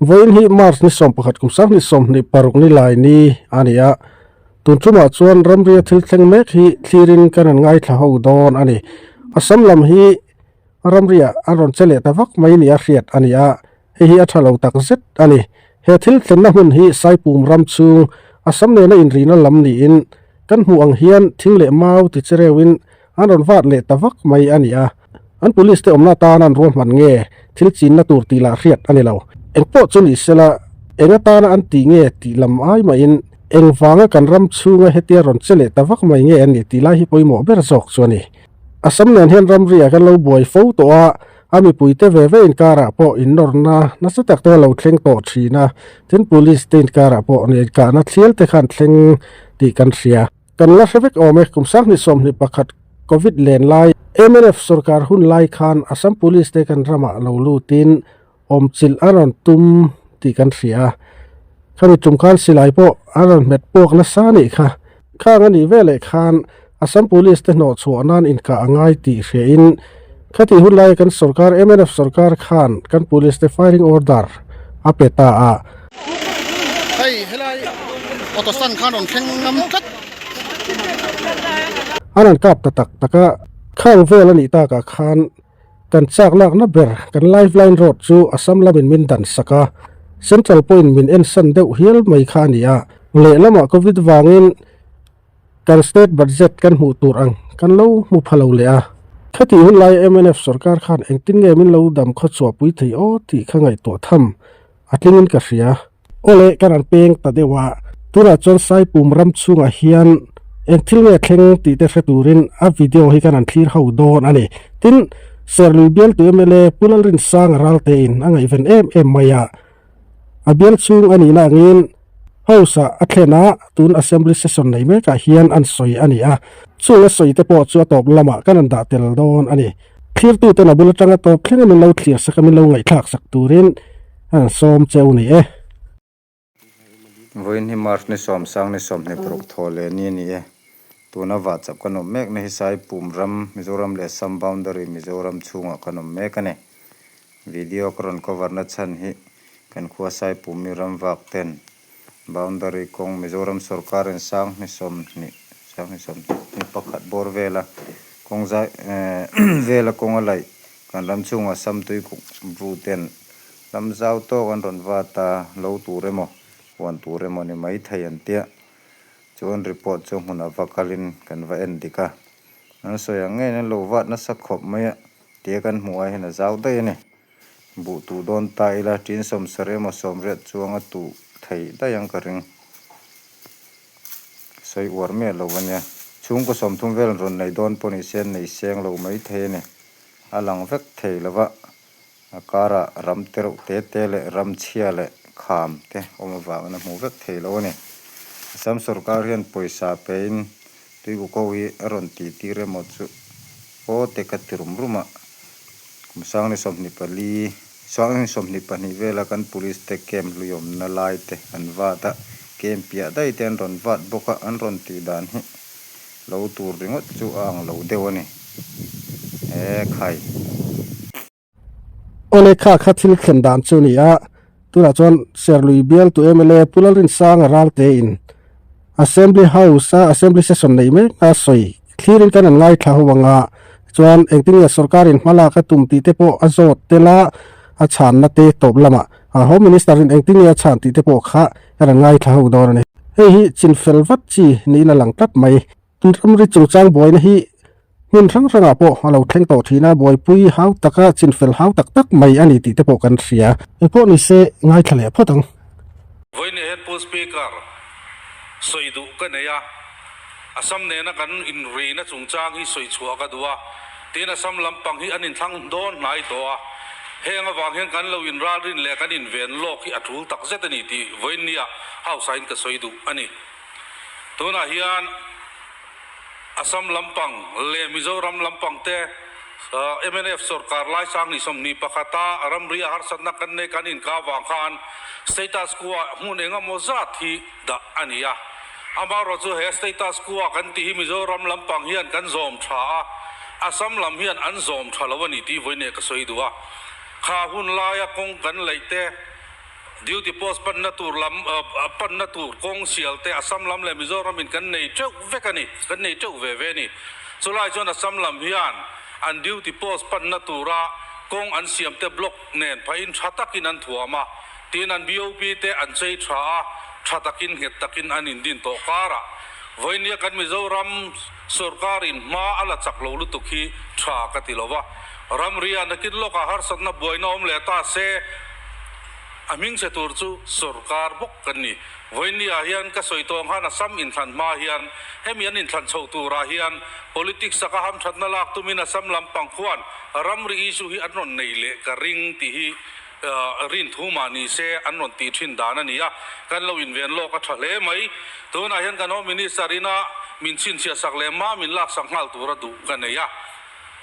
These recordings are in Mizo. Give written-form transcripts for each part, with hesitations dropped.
Vawiin hi March ni 11 kum 2026 ni lai ni a ni a, tun tumah chuan ramria thil thleng mek hi thlirin kan rawn ngaithla ho dawn a ni. Assam lam hi ramriah an rawn che leh ta vak mai nia hriat a ni a, hei hi a tha lo tak zet a ni. He thil thlenna hmun hi Saipum ram chhung Assam nena inrina lam niin kan hmuh ang hian thing leh mau ti che reuhin an rawn vat leh ta vak mai a ni a. An police te awmna atana an ruahman nge thil chinna tur tih lah hriat a ni lo. Engpawh chu ni sela eng atana an tih nge tih lam ai mahin engvanga kan ram chhunga hetia rawn che leh ta vak mai nge an ni tih lai hi pawimawh ber zawk chu a ni. Assam nen hian ramri ah kan lo buai fo tawh a, a mipuite ve ve inkarah pawh innawrna nasa tak te a lo thleng tawh thin a, tin police te inkarah pawh inkahna thlial te khan thleng tih kan hria. Kan la hre vek awm e, kum 2021 Covid len lai mnf sorkar hun lai khan Assam Police te kan ramah lo lutin awmchilh a rawn tum tih kan hria a, khami tum khan silai pawh a rawn hmet puak nasa a nih kha. Khang a nih veleh khan Assam Police te hnawh chhuah nan inkah a ngai tih hriain khatih hun laia kan sorkar mnf sorkar khan kan Police te firing order a pe ta a. Hei helai auto stand khan rawn thleng ngam tlat. A rawn kap ta tak tak a, khang vel a nih takah khan Kan chak lakna ber kan lifeline road chu Assam lamin min dan sak a, Central pawhin min ensan deuh hial mai kha a ni a. Lehlamah Covid vangin kan state budget kan hmuh tur ang kan lo hmu pha lo leh a. Khatih hun laia mnf sorkar khan engtin nge min lo dam khaw chhuahpui thei aw tih kha ngaihtuah tham a tlingin ka hria. Awle ka rawn peng ta deuh a, tunah chuan Saipum ram chhungah hian eng thil nge thleng tih te hre turin a video hi ka rawn thlir ho dawn a ni. Tin, Serlui bialtu mla Pu Lalrinsanga Raltein a ngaihven em em mai a, a bial chhung a nihna angin House-ah a thlen a, tun Assembly session nei mekah hian an sawi a ni a, chung a sawi te pawh chu a tawp lamah kan rawn dah tel dawn a ni. Thlirtuten a bul atanga tawp thleng a min lo thlir sak a, min lo ngaihthlak sak turin an sawm cheu ni e. Vawiin hi March ni 10 ni 26 thaw leh ni a ni e. Tuna vahchap kan awm mek na hi Saipum ram, Mizoram leh Assam boundary Mizoram chhungah kan awm mek a ni. Video ka rawn cover na chhan hi kan khua Saipum mi ram vak ten boundary kawng Mizoram sorkarin 20 21 bawr vela kawng zai vela kawng a laih kan ram chhungah Assam tui bu ten Lam zau tawk an rawn vat a, lo tur emaw, huan tur emaw ni mai thei an tia. Chuan report chu hmunah va kalin kan va en dik a. An sawi ang ngeiin an lo vat nasa khawp mai a, tia kan hmuh ai hian a zau daih a ni. Buh tuh dawn ta ila, tin 70 emaw 80 chuang a tuh thei daih ang ka ring. Sawi uar miah lo a nia. Chhungkaw 30 vel an rawn nei dawn pawh ni se an nei seng lo mai thei a ni. A lang vek thei lo va. A karah ram te reuh te te leh ram chhia leh kham te awm avangin a hmu vek thei lo a ni. Assam sorkar hian pawisa pein tuikuk ho hi a rawn tih tir emaw chu aw te ka ti rum rum a. Kum 24, 22 vela kan police te camp hlui awmna lai te an vat a, camp piah daih te an rawn vat bawk a, an rawn tih dan hi lo tur ringawt chu a ang lo deuh a ni. E khai. Awle kha kha thil thlen dan chu a ni a, tunah chuan Serlui bialtu mla Pu Lalrinsanga Raltein Assembly House a Assembly Session neih mek a sawi thlirin kan an ngaithla ho ang a, chuan engtin nge sorkarin hma lak a tum tih te pawh a zawt tel a, a chhanna te tawp lamah Home Minister in engtin nge a chhan tih te pawh kha kan an ngaithla ho dawn a ni. Hei hi chinfel vat chi niin a lang tlat mai. Ramri chungchang buaina hi hmun hrang hrangah pawh a lo thleng tawh thin a, buaipui hau taka chinfel hau tak tak mai a ni tih te pawh kan hria. Engpawh ni se ngaithla leh phawt ang. Vawiin hian Pu Speaker sawi duh ka nei a, Assam nena kan inrina chungchang hi sawi chhuah ka duh a, tin Assam lampang hi an inthlang dawn hnai tawh a, heng avang hian kan lo inralrin leh kan inven lawk hi a tul takzet a ni tih vawiin nia House-ah in ka sawi duh a ni. Tunah hian Assam lampang leh Mizoram lampang te mnf sorkar lai 2021 a ramri a harsatna kan nei kan inka avang khan status quo ah hmun eng emaw zat hi dah a ni a. Amaherawh chu he status quo kan tih hi Mizoram lampang hian kan zawm tha a, Assam lam hian an zawm tha lo a ni tih vawiin ka sawi duh a. Kha hun laia kawng kan laih te. Duty post panna tur lam panna tur kawng sial te Assam lam leh Mizoram in kan nei teuh vek a ni, kan nei teuh ve ve a ni. Chulai chuan Assam lam hian an duty post panna tura kawng an siam te block nen phahin tha takin an thuam a, tin an BOP te an chei tha a, tha takin nghet takin an indin tawh karah vawinia kan Mizoram sorkar in hma a la chak lo lutuk hi tha ka ti lo va. Ramria nakin lawkah harsatna buaina awm leh ta se, A hming chhe tur chu sorkar bawk kan ni. Vawiinniah hian ka sawi tawng khan Assam inthlan hma hian hemi an inthlan chhoh turah hian politics aka hamthatna lak tumin Assam lampang khuan ramri issue hi an rawn nei leh ka ring tih hi rin thu mah ni se an rawn tih thin dan a ni a, kan lo inven lawk a tha hle mai. Tunah hian kan Home Minister ina min chhinchhiah sak leh mah min laksak nghal tura duh ka nei a.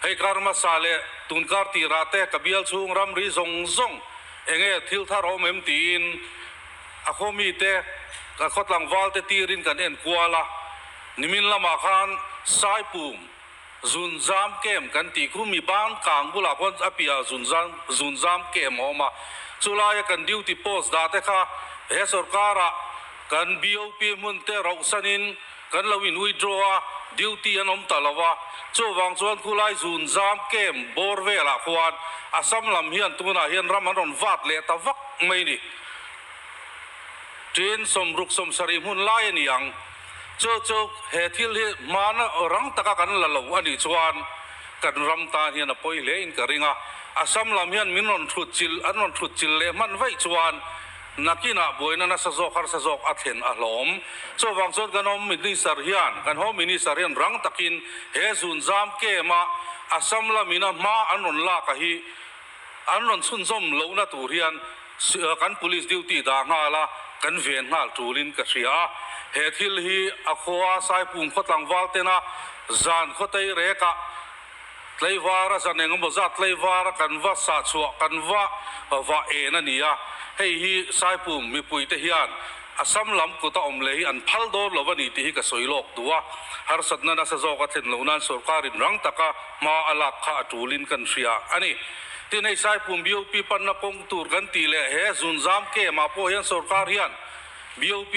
Hei kar hmasa leh tun kar tirah te ka bial chhung ramri zawng zawng enge thil thar awm em tiin a khaw mite ka khaw tlangval te tirin kan en kual a, nimin lamah khan Saipum zunzam kem kan tih khu mi ban kang bulah khuan a piahah zunzam zunzam kem a awm a, chulaia kan duty post dah te kha he sorkarah kan BOP hmun te rauhsanin Kan lo in withdraw a, duty an awm ta lo a, chuvang chuan khulai zun zam camp bawr velah khuan Assam lam hian tunah hian ram an rawn vat leh ta vak mai ni. Tin sawmruk sawmsarih hmun lai a ni ang. Chu chu he thil hi hmana rang taka kan la lo a nih chuan kan ram tan hian a pawi hle in ka ring a, Assam lam hian min rawn thut chilh an rawn thut chilh leh hman vaih chuan Nakinah buaina nasa zawk harsa zawk a thlen a hlawm. Chuvang chuan kan Home Minister hian kan Home Minister hian rang takin he zunzam kem-a Assam lamina hma an rawn lak a hi an rawn chhunzawm lohna tur hian kan Police duty dah nghal a, kan ven nghal tulin ka hria a. He thil hi a khua Saipum khaw tlangval tena zan khawtei rekah Tleivara zan eng emaw zat tleivara kan va sah chhuah kan va vah en a ni a, hei hi Saipum mipuite hian Assam lam kut a awm leh hi an phal dawn lo a ni tih hi ka sawi lawk duh a, harsatna nasa zawk a thlen loh nan sorkarin rang taka hma a lak kha a tulin kan hria a ni. Tin hei Saipum BOP panna kawng tur kan tih leh he zunzam kem-ah pawh hian sorkar hian BOP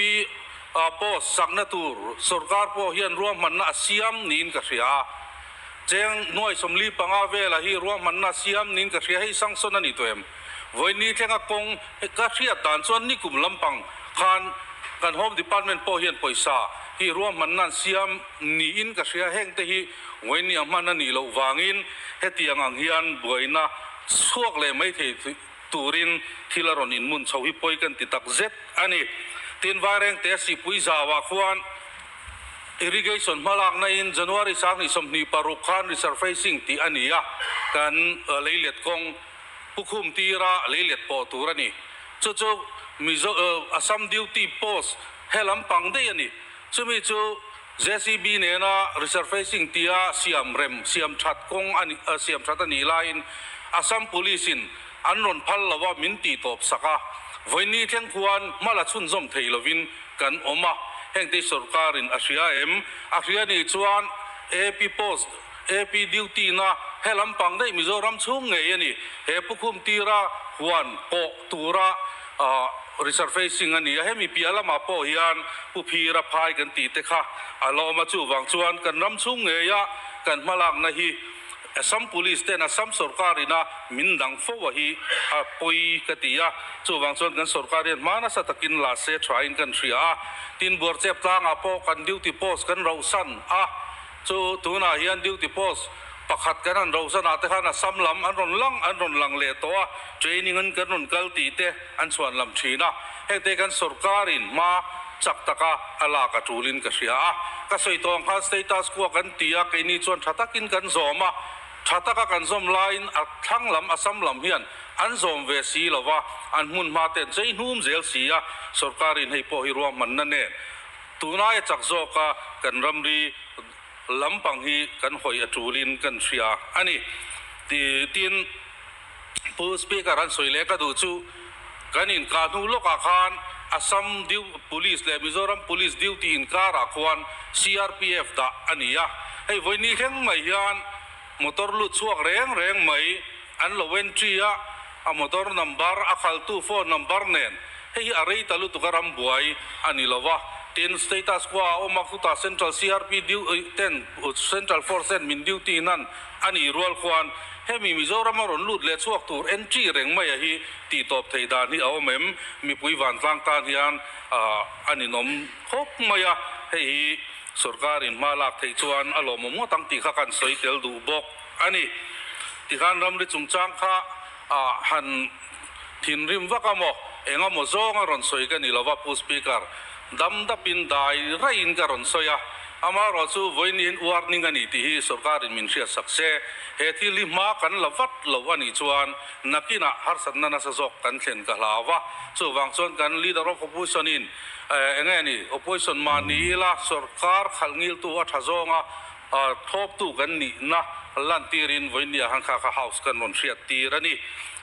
post sakna tur sorkar pawh hian ruahmanna a siam niin ka hria a. Cheng nuai 45 vela hi ruahmanna siam niin ka hria, hei sanction a ni tawh em? Vawiin thlenga kawng ka hriat dan chuan nikum lampang khan kan Home Department pawh hian pawisa hi ruahmanna an siam niin ka hria, heng te hi vawiin a hman a nih loh vangin hetiang ang hian buaina chhuak leh mai thei turin thil a rawn inmun chho hi pawi kan ti tak zet a ni. Tin, Vairengte Sihpui zauah khuan Irrigation hmalakna in January 2026 khan resurfacing tih a ni a, kan leilet kawng pukhum tira leilet pawh tur a ni. Chu chu Mizo Assam duty post he lampang daih a ni. Chumi chu JCB nena resurfacing tia siam rem siam that kawng a ni siam that a nih laiin Assam Police in an rawn phal lo a min tih tawp sak a, vawiin thleng khuan hma la chhunzawm thei lovin kan awm a, hengte sorkarin a hria em? A hria nih chuan AP post, AP duty na he lampang daih Mizoram chhung ngei a ni. He pukhum tira huan pawh tura resurfacing a ni a, hemi piah lamah pawh hian Pu Phira phai kan tih te kha a la awm a, chuvang chuan kan ram chhung ngeia kan hmalakna hi Assam Police ten Assam sorkar ina min dang fo a hi a pawi ka ti a, chuvang chuan kan sorkar hian hma nasa takin la se tha in kan hria a, tin Buarchep tlangah pawh kan duty post kan rohsan a, chu tunah hian duty post pakhat kan han rohsan ah te khan Assam lam an rawn lang an rawn lang leh tawh a, training an kan rawn kal tih te an chhuan lam thin a, hengte kan sorkar in hma chak taka a lak a tulin ka hria a, ka sawi tawh ang khan status quo kan ti a, keini chuan tha takin kan zawm a, tha taka kan zawm laiin a thlang lam Assam lam hian an zawm ve si lo va, an hmun hma te an chei hnum zel si a, sorkarin hei pawh hi ruahmanna nen tunai a chak zawk a, kan ramri lampang hi kan hawi a tulin kan hria a ni. Tin, Pu Speaker an sawi leh ka duh chu kan inkah hnu lawkah khan Assam Police leh Mizoram Police duty inkarah khuan CRPF dah a ni a, hei vawiin thleng mai hian motor lut chhuak reng reng mai an lo entry a, a motor number, a khaltu phone number nen. Hei hi a rei ta lutuk a ram buai a ni lo va. Tin, status quo a awm a, khutah Central CRP ten Central Force ten min duty hnan a nih rual khuan hemi Mizoram a rawn lut leh chhuak tur entry reng mai a hi tih tawp thei dan hi a awm em? Mipui vantlang tan hian a ninawm khawp mai a, hei hi sorkar in hma lak theih chuan a lawmawm ngawt ang tih kha kan sawi tel duh bawk a ni. Tikhan ramri chungchang kha han thinrim vak a maw? Eng emaw zawng a rawn sawi ka ni lo va, Pu Speaker. Dam dapin dai raiin ka rawn sawi a, amaherawh chu vawiin warning a ni tih hi sorkarin min hriatsak se, he thil hi hma kan la vat lo a nih chuan nakinah harsatna nasa zawk kan thlen ka hlau va, chuvang chuan kan Leader of Opposition in eng nge ni, Opposition mahni ila sorkar khalh ngiltu a tha zawnga Thawktu kan nihna lantirin vawinia han kha kha House kan rawn hriat tir a ni.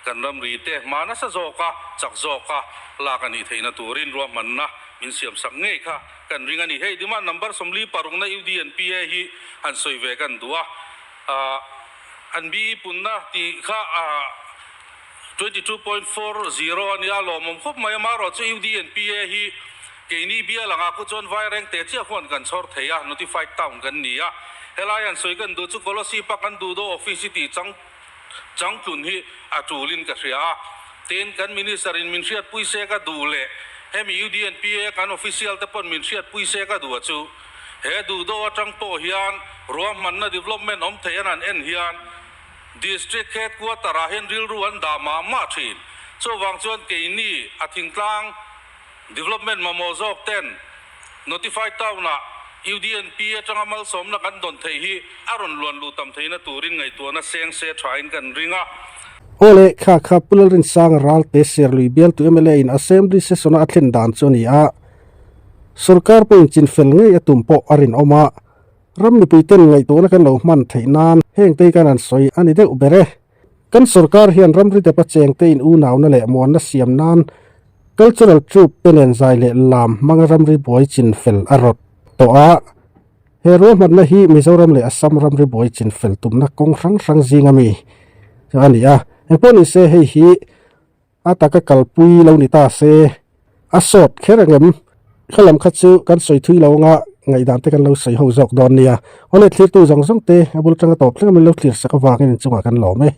Kan ramri te hma nasa zawka chak zawka lak a nih theihna turin ruahmanna min siamsak ngei kha kan ring a ni. Hei demand number 46 na UDNPA hi han sawi ve kan duh a, an BE punna tih kha 22.40 a nia lawmawm khawp mai a, marawh chu UDNPA hi keini bial anga khu chuan Vaireng te chiah huan kan chhawr thei a, notified town kan ni a. Helai an sawi kan duh chu Kolosip a kan duh daw office hi tih chang changtlun hi a tulin ka hria a. Tin, kan minister in min hriatpui se ka duh leh hemi UDNPA kan official te pawn min hriatpui se ka duh a chu he duh daw atang pawh hian ruahmanna development awm thei an han en hian District Headquarter ah hian rilru an dah mah mah thin. Chuvang chuan keini a thingtlang development mamawh zawk ten Notified Town ah UDNP atanga malsawmna kan dawn theih hi a rawn luan luh tam theihna turin ngaihtuahna seng se thain kan ring a. Awle, kha kha Pu Lalrinsanga Ralte Serlui bialtu mla in Assembly session a a thlen dan chu a ni a, Sorkar pawhin chinfel ngei a tum pawh a rinawm a. Ram mipuiten ngaihtuahna kan lo hman theih nan heng te hi kan han sawi a ni deuh ber e. Kan sorkar hian ramri depa cheng te in unauna leh muanna siam nan cultural troupe te nen zai leh lam hmanga ramri buai chin fel a rawt tawh a. He ruahmanna hi Mizoram leh Assam ramri buai chin fel tumna kawng hrang hrang zinga mi a ni a. Engpawh ni se hei hi A taka kalpui lo ni ta se, a sawt kher ang em? Kha lam kha chu kan sawi thui lo anga ngaihdan te kan lo sawi ho zawk dawn nia. Awle thlirtu zawng zawng te a bul tanga tawp thleng a min lo thlir sak avangin inchungah kan lawm e.